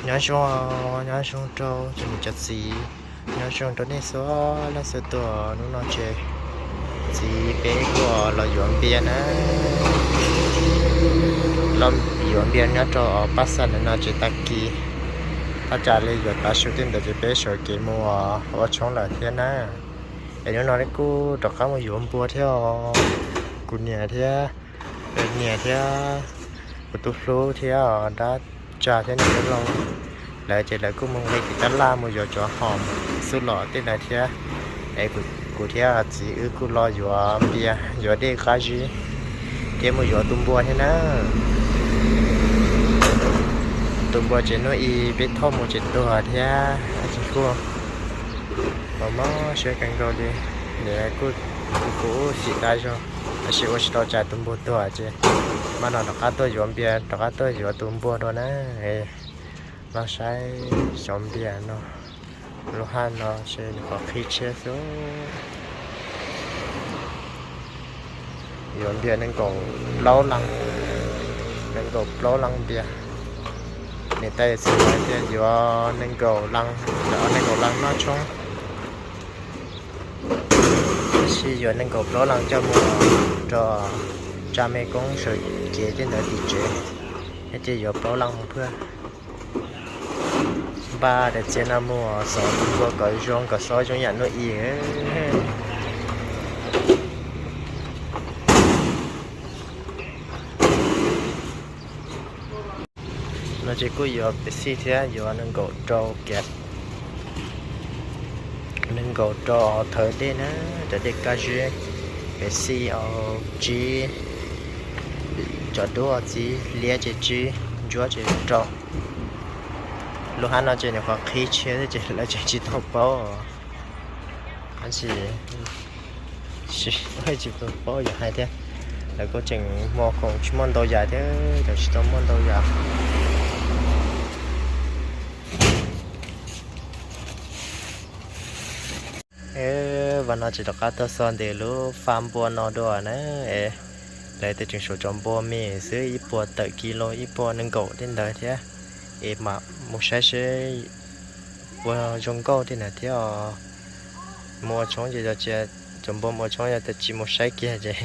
Nyob zoo, nyob zoo rau cov niam cov txiv, nyob zoo rau nej txhua leej txhua tus. Hnub no ces txiv peb kuj los yuav npias na, los yuav npias nyob rau pab xa no ces tag kis thaj tsam li yuav tav su tej ntawd ces peb sawv kev mus ua tshoob lawm thiab na. Es hnub no kuj rov qab mus yuav npua thiab os. Kuv niam thiab, niam thiab kuv tus hlub thiab dab tsag thiab niam loj, lawv ces lawv kuj mus nqis tim tab laj mus yuav cov hom xub los tej ntawd thiab. Es kuv thiab txiv wb kuj los yuav npias yuav dej qab zib thiab mus yuav tus npua thiab na. Tus npua ces hnub ib peb thauj mus ces tuag thiab, ces kuj mob siab kawg nkaus li. Nws kuj, kuv kuj xim dab zog, tab sis ua tsis tau tsam tus npua tuag ces mam no rov qab tuaj yuav npias rov qab tuaj yuav tus npua dua na. Los saib xyov npias no, lub haj no ces nws qhov qhib tshiab xwb. Yuav npias nees nkaum plaub leej, nees nkaum plaub leej npias. Niam tais txiv hais tias yuav nees nkaum leej, nees nkaum leej noj tshoob. Tab sis yuav nees nkaum plaub leej coj mus rau tsa me koob sawv kev tej ntawd tim tsev, ces yuav plaub leej mus phaj. Npaj daim txiaj no mus xov tus npua kom zoo kom xob zoo yam hnub ib. No ces kuj yuav pes xij thiab, yuav nees nkaum rau kiag, nees nkaum rau thawv dej na, cov dej kaj zib, pes xij tsib, cov dub txiv liab ces tsib, ntsuab ces rau. Lub hab no ces nws qhov qhib tshiab xwb ces lawv tseem tsis tau paub. Tab sis tsis paub yuav hais thiab, lawv kuj tseem hmo khoom tsis muaj ntau yam thiab, tseem tsis tau muaj ntau yam. Vam no ces rov qab tuaj xo ntes lub fab npua no dua na. Lawv tias tseem suav cov npua me xwb, ib puas tawm kis lus, ib puas nees nkaum tej ntawd thiab, es mam mus saib seb ua zoo nkauj tej ntawd thiab os. Mus ua tshoob ces yog tias cov npua mus ua tshoob yog tias tsis mus saib kiag ces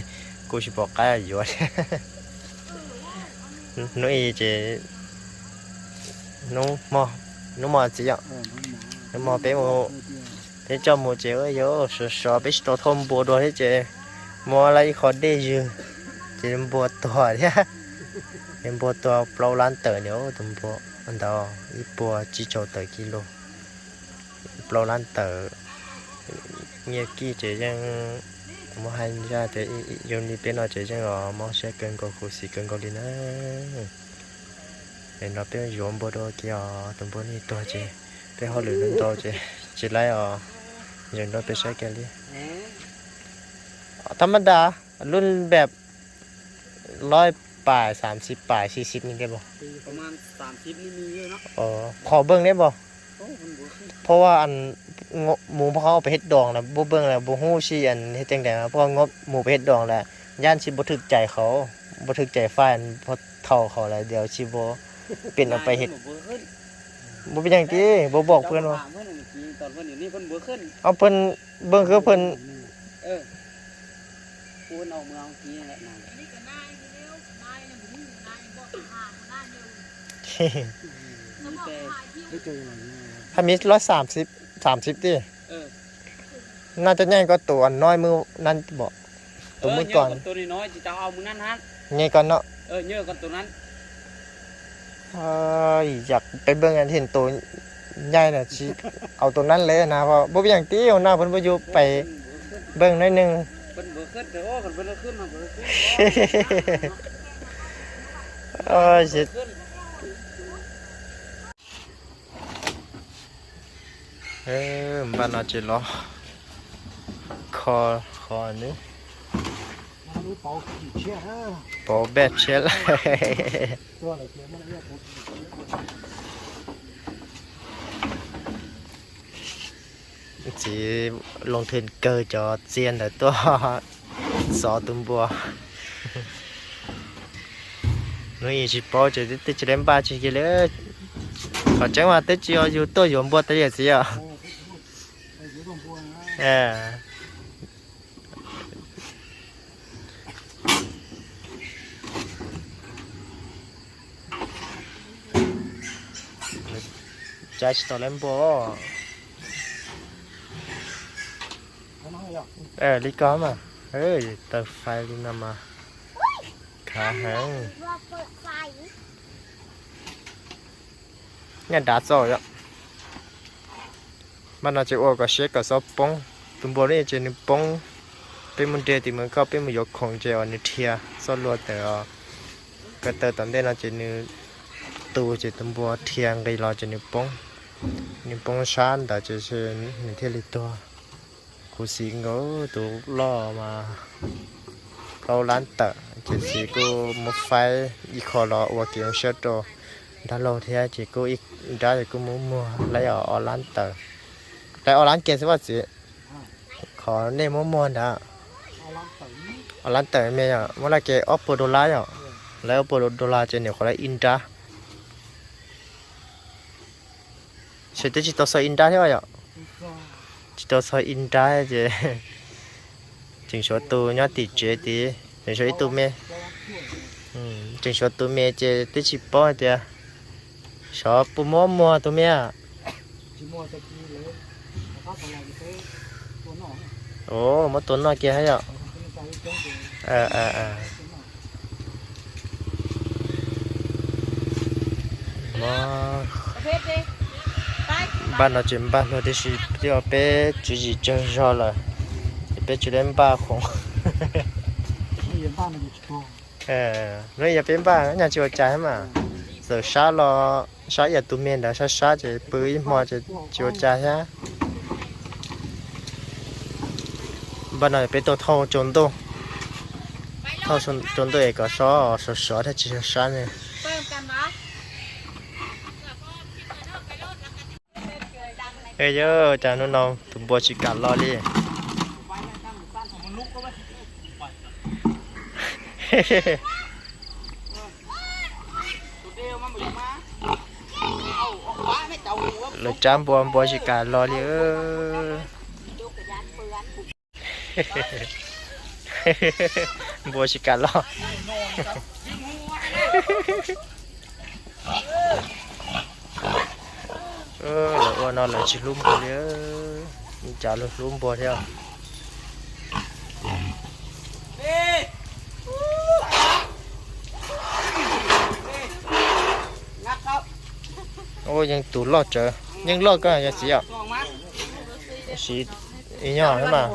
kuj tsis pom qab yuav thiab. Hnub i ces hnub hmo, hnub hmo txiv yom, hnub hmo peb mus, peb coj mus ces yuav sov sov peb tsis tau thauj npua dua thiab ces muab lawv ib qho dej ywg ces npua tuag thiab. Ces npua tuag plaub lab tawm ntawd, tus npua ntawd ib puas tsib caug tawm kis lus, plaub lab tawm. Nyiaj kij ces yeej muab hais zaj tias yog li peb no ces yeej mob siab kawg nkaus khuv xim kawg nkaus li na. Es nrog peb yuav npua dua kiag os, tus npua no tuag ces peb hauj lwm ntau ces tsis laib os. Yeej nrog peb saib kiag li. Thab mab das, lub npem, loib pais, xam xib pais, xib xib ni tej pom. Qhov npeej neb pom, phau mus pov qhov pem hej doos lawm npuaj npeej lawm npuaj hub si thiaj teej daim, phau mus pem hej doos lawm, yaj tsis npuaj thwj cais qhov, npuaj thwj cais fais, phau thaum qhov lawm diav tsis npuaj pem no pem hej. Npuaj pem yeej tib npuaj npom pw no. Ob peb npeej khwb peb Haj mi loib xam xib tij. Naj cov nyeej ko tus noib mub nab pom, tus mub ko. Nyeej ko no. Yam peb npeej thiaj tus nyeej na tsis au tus nab le na, npuaj pem yeej tib na, peb npuaj yug pem npeej neb neeg. Npaj no ces los kho qhov nws pauv npaj tshiab lawm. Txiv loo thwm kawg cov txiaj ntawd tuaj xov tus npua. Hnub i tsis paub ces twb tsis tau npaj tsis kiag li. Tseeb mas twb tsis yog yus tuaj yuav npua tas li txiv os. Cai tsis tau lawv npua. Li ko mas, taw fais li no mas khav heev. Nyaj dav txoj yom. Mas no ces ua kom siab kom txhob poob. Tus npua no ces nws poob. Peb mus nrhiav tim Moos Khauj, peb mus yuav khoom ces uas nws dhia txoj hlua tawm os. Ko taw tom ntej no ces nws tu ces tus npua dhia nqis los ces nws poob. Nws poob sab ntawd ces nws thiaj li tuag. Khuv xim nkaus, tus loj mas plaub lab tawm ces txiv kuj muab faib ib qho los ua kev zoo siab rau dab laug thiab ces kuj ib nrab ces kuj muab muag laib ob lab tawm. Laib ob lab kiag xwb vaj txiv. Qhov nej muab muag ntawd, ob lab tawm me yom, muab laib kiag ob puas dollar yom. Laib ob puas dollar ces nws qhov laib ib nrab. Ces twb tsis tau txog ib nrab thiab yom. Tsis tau txog ib nrab ces tseem tshuav tus nyob tim tsev tid, tseem tshuav ib tug me. Tseem tshuav tus me ces twb tsis paub hais tias xyov puas muab muag tus me. Muab tua noj kiag thiab yom. Npaj no ces npaj hluas tib si, twb yog peb tswv yim tsawg zog lawm, ces peb tsw le npaj khoom. Hnub yog peb npaj nyaj tsis ua cas thiab mas. Txawm sab los sab ib yam tus me ntawd sab sab ces pw ib hmo ces tsis ua cas thiab. Npaj no peb tuaj thauj tsaus ntuj, thauj tsaus ntuj es kom sov sov sov thiaj tsis sab sab ne. Yog cas hnub no tus npua tsis kam los li. Lawv tsab npua, npua tsis kam los li. Npua tsis kam los. Lawv ua no lawv tsis hlub npua li. Cas luag hlub npua thiab. Ua yeej tus loj tsawv, yeej loj koj yog txiv os. Siv ib nyog mas.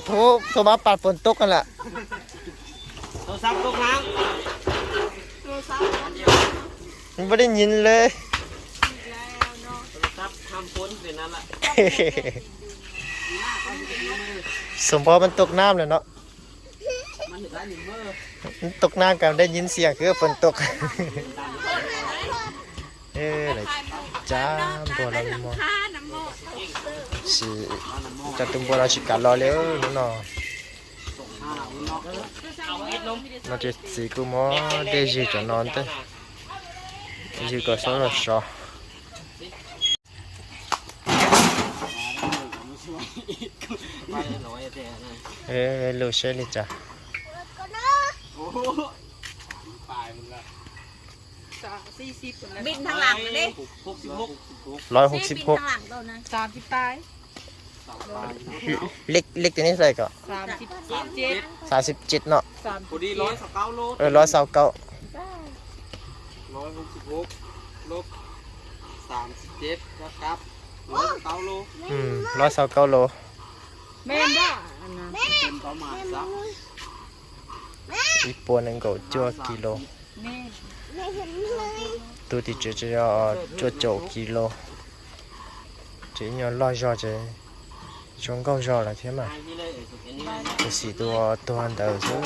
Thu mab pas pos ntub lawm. Npua dej nyim le. Xom npua mas ntub nam lawm no. Ntub nam kam dej nyim xiam khwv pos ntub. Tsab npua no mus. Sis cov tus npua no tsis kam los li hnub no. No ces txiv kuj muab dej zis cov no ntej, zis kom xob los sov. Lus seb li cas. Loj hub xib hub. Leej twg ne xav kom? Xav xib ceg no. Loj xaus kaub. Loj xaus kaub lus. Ib puas nees nkaum cuaj kis lus. Tus tim tsev tseem yog cuaj caum kis lus. Ces ib nyuag loj zog ces zoo nkauj zog lawm thiab mas. Tus xim tus tuag ntawd xwb.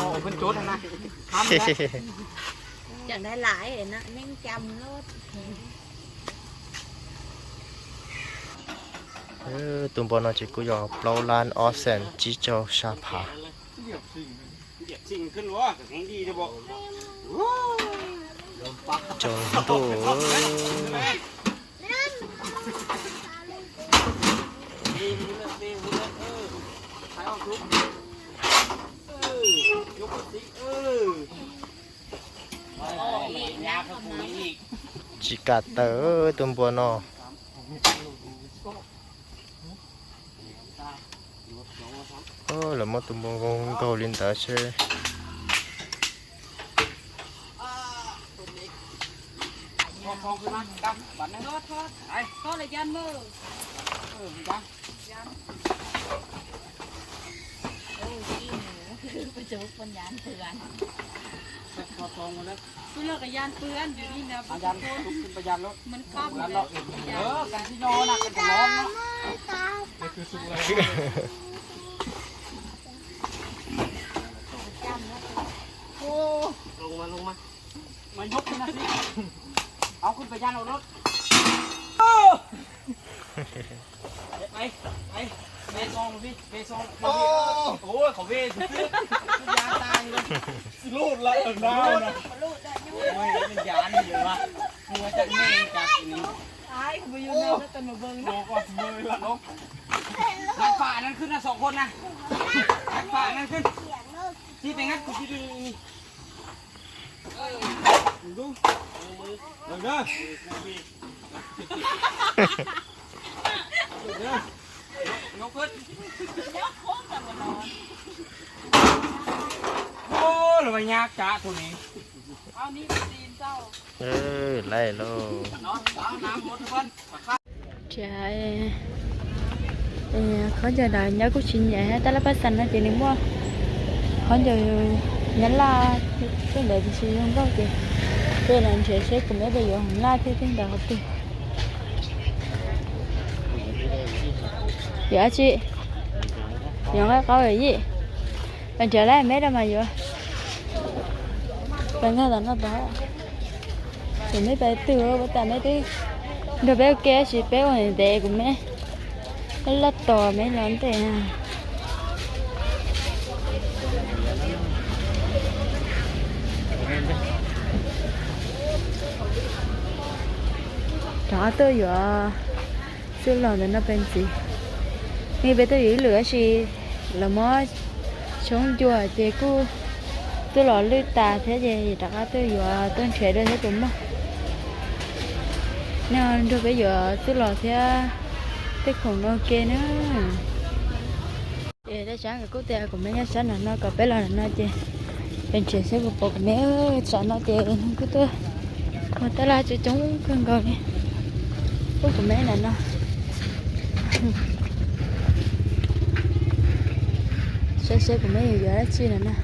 Tus npua no ces kuj yog plaub lab ob xees tsib caug xya phav. Tsaus ntuj. Tsis kam tawm tus npua no. Lawv muab tus npua nkaug nkaug li ntawd seb. Hnav pham anv khwb na, soo khuôn na. Hnav pham anv khwb. Tib peev ngab kuv tib. Los nyab tsav tus ni. Laij lauj. Khaub ncaws dav nyob kuj tsis nyiam, tab laj paj xas no ces nws muaj khaub ncaws nyab laj tej ntawd tiam sis zoo nkauj ces, ces los nrhiav seb kuv meb puas yuav hoo laj thiab tej ntawd qhov twg. Yuav dab tsi? Yuav nqaij qaub yom yij. Los nrhiav lawm meb rau mas yuav. Peb nkag tom no tod. Kuv meb pais twg ua tas meb twb nrog peb ua ke tab sis peb ua ntev kuv meb loj tos meb los ntej. Rov qab tuaj yuav txuj lom ntawm no pes ntxiv. Nws peb tuaj yuav ib lwm tab sis lawv muab tshoob ncua ces kuj txuj lom lwj tas thiab ces rov qab tuaj yuav tuaj nrhiav dua thiab puas muaj. Nej nrog peb yuav txuj lom thiab tej khoom no ke na. Ces tej tsab nkawd kuj tias kuv meb nyob sab nram no kom peb los nram no ces peb nrhiav seb puas pom kuv meb. Tsam no ces nws kuj tuaj ua taj laj coob coob kawg nkaus li. Pub kuv meb nram no saib seb kuv meb yuav yuav dab tsi nram no.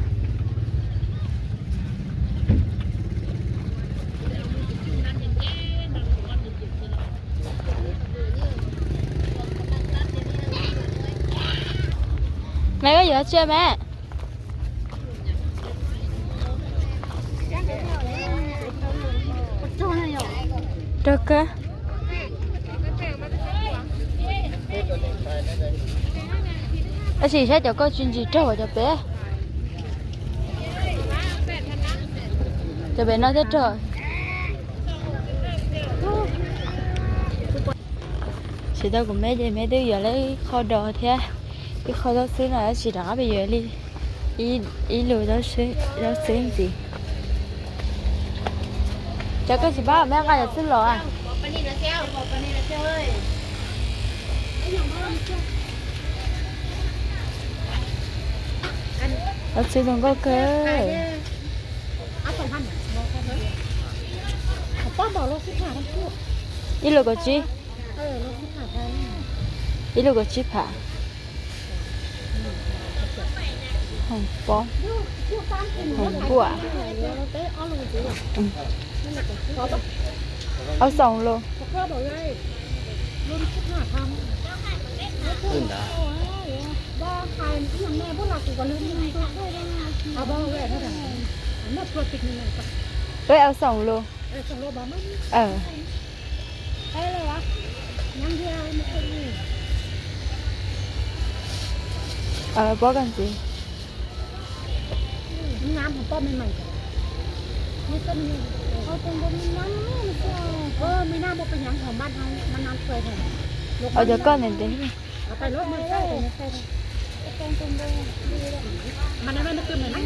Meb, koj yuav dab tsi meb? Raug kawg. Tab sis saib cov koj tsis ntsis raug cov pem. Cov pem no thiaj raug. Tsis tau kuv meb ces meb twb yuav lawm ib qho dos thiab ib qho zaub xwb no tab sis rov qab peb yuav li ib lub zaub xwb ntxiv. Cov koj tsis pab meb nqa cov xwb los. Zaub xwb zoo nkauj kawg. Ib lus kaum tsib. Ib lus kaum tsib phav. Hoo pob. Hoo npuaj. Ob xoom lus. Peb ob xoom lus. Pob koj ntxiv. Nab hauv poj me mas. Ơ, me nab muaj pes nyav hauv npab hauv, nab nab thuai hauv. Ua cov koj ntev ntev. Mas nab nab twm na,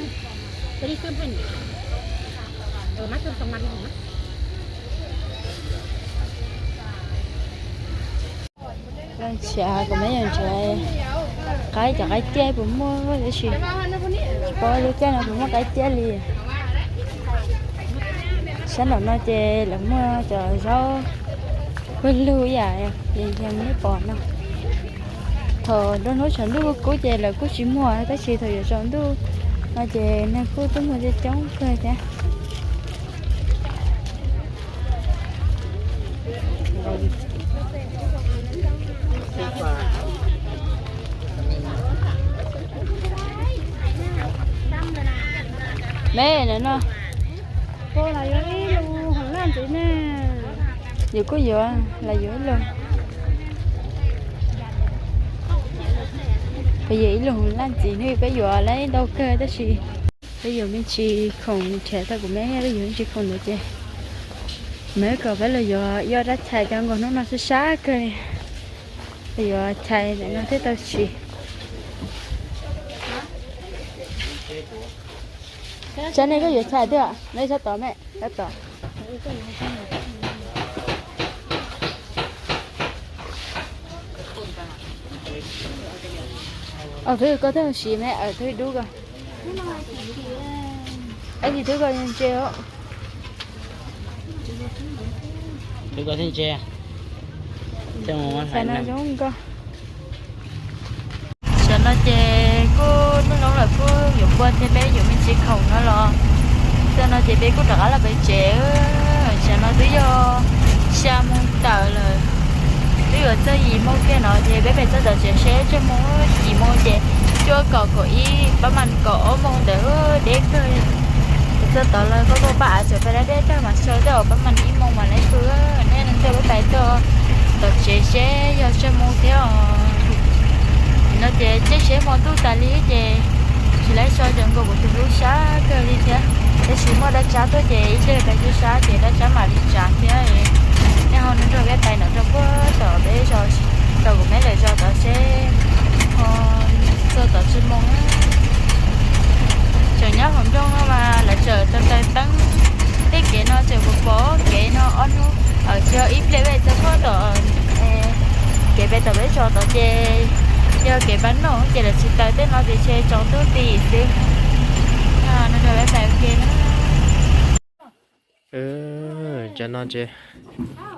peb li twm pheej. Mas twm tau mas li na. Los ntshe kuv meb yuav nrhiav qaib, cov qaib tiaj puas muaj tab sis tsis paub lub caij no puas muaj qaib tiaj li. Sab nraum no ces lawv muaj cov zaub pawg lug ib yam li nej pom no. Thaum nruab hnub tsaus ntuj kub ces lawv kuj tsis muag, tab sis thaum yuav tsaus ntuj no ces neeg kuj tuaj muag coob coob kawg thiab. Me no, yus kuj yuav los yuav ib lug. Peb yuav ib lug laj ntxiv, hnub peb yuav lawm ntau kawg tab sis peb yuav me ntsis khoom nrhiav tau, kuv meb peb yuav me ntsis khoom ntawd ces meb kom peb los yuav ib ob rab chais cov nkaus hnub no sab sab kawg li. Los yuav chais ntawm no thiaj tau siv. Sab nej koj yuav chais twg? Nej sab tod me, sab tod. Thwb koj thiaj siv me, thwb dub koj. Ib ntsis thwb koj ntse os. Thwb koj thiaj ntse. Xav no zoo nkauj. Tam no ces kuj hnub nyoog lawm kuj yuav npua thiab, peb yuav me ntsis khoom no los. Tam no ces peb kuj rov qab los pem tsev. Tam no twb yog xya moo tawm lawm, twb yuav txog yim moo kiag no ces peb pem txog tom tsev seb tsawg moo. Yim moo ces cuaj kaum kaum ib, pab mam kaum ob moo ntawd deb kawg. Txog tod lawm koj kuj pab av tseem pab dab deb tag mas so tej uas pab mam ib moo mas lawv pw. Nej nrog peb pais txog tom tsev seb yog tsawg moo thiab os. No ces tsiab seb hmo ntuj tas li ces tsis laib so cov nkaus kuv tus hlub sab kawg li thiab. Tab sis muaj dab tsab tuaj ces ib pliag pais ib sab ces dab tsab mam li tsav thiab. Nej ho nrog peb pais no rau puag tom peb zos, rau kuv meb lawv zos tod seb ho txog tom tsawg moo. Tseem nyob hauv nroog no mas lawv tseem taws taws teeb. Tej kev no tseem pom pom kev no ob hnub, tsis yog ib pliag peb txog puag tom kev pem tom peb zos tod ces yog kev pab noj ces lawv tsis taws tej no ces ntshe tsaus ntuj nti xwb. No rau peb pais ua ke na. Tam no ces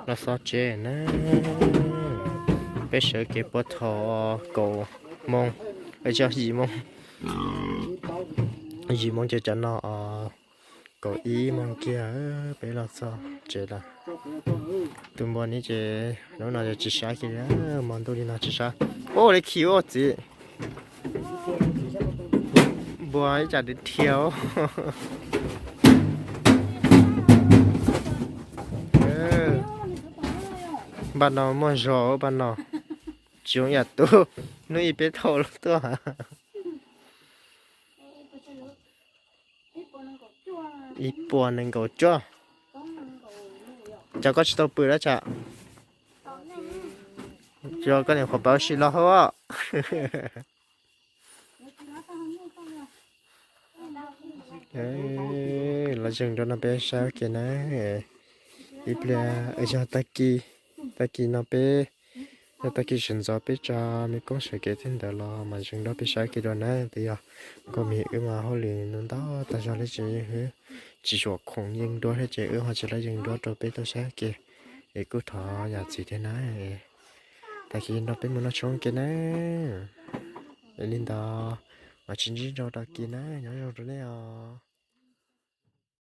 los xov tsev na. Peb sawv kev puag thaum kaum moo, tsis yog yim moo. Yim moo ces tam no kaum ib moo kiag peb los txog tsev lawm. Tus npua ni ces hnub no ces tsis sab kiag li, hmo ntuj li no tsis sab. Ua li khi ua txiv. Npua ib tsam dhia dhia. Npaj no muaj zog npaj no. Tsis zoo yam tub hnub ib peb thaum los tuaj. Ib puas nees nkaum cuaj. Cas koj tsis tau pw dab tsi? Tso koj niam qhuav pauv si los hauj. Los zeeg rau no peb saib ua ke na. Ib pliag yog tag kis, tag kis no peb, yog tag kis sawv ntxov peb tso me koob sawv kev tib ntawd los mas zeeg rau peb saib ua ke dua na. Twb yog koj me wb mas hauj lwm ntau tag zog li ces wb tsis tshua khoom yeej dua thiab ces wb ho tsis los yeej dua rau peb tau saib ua ke. Es kuj thov yam txim thiab na. Tag kis no peb mus noj tshoob ua ke na. Li ntawd mas tsis ntsib dua tag kis na, nyob zoo rau nej os.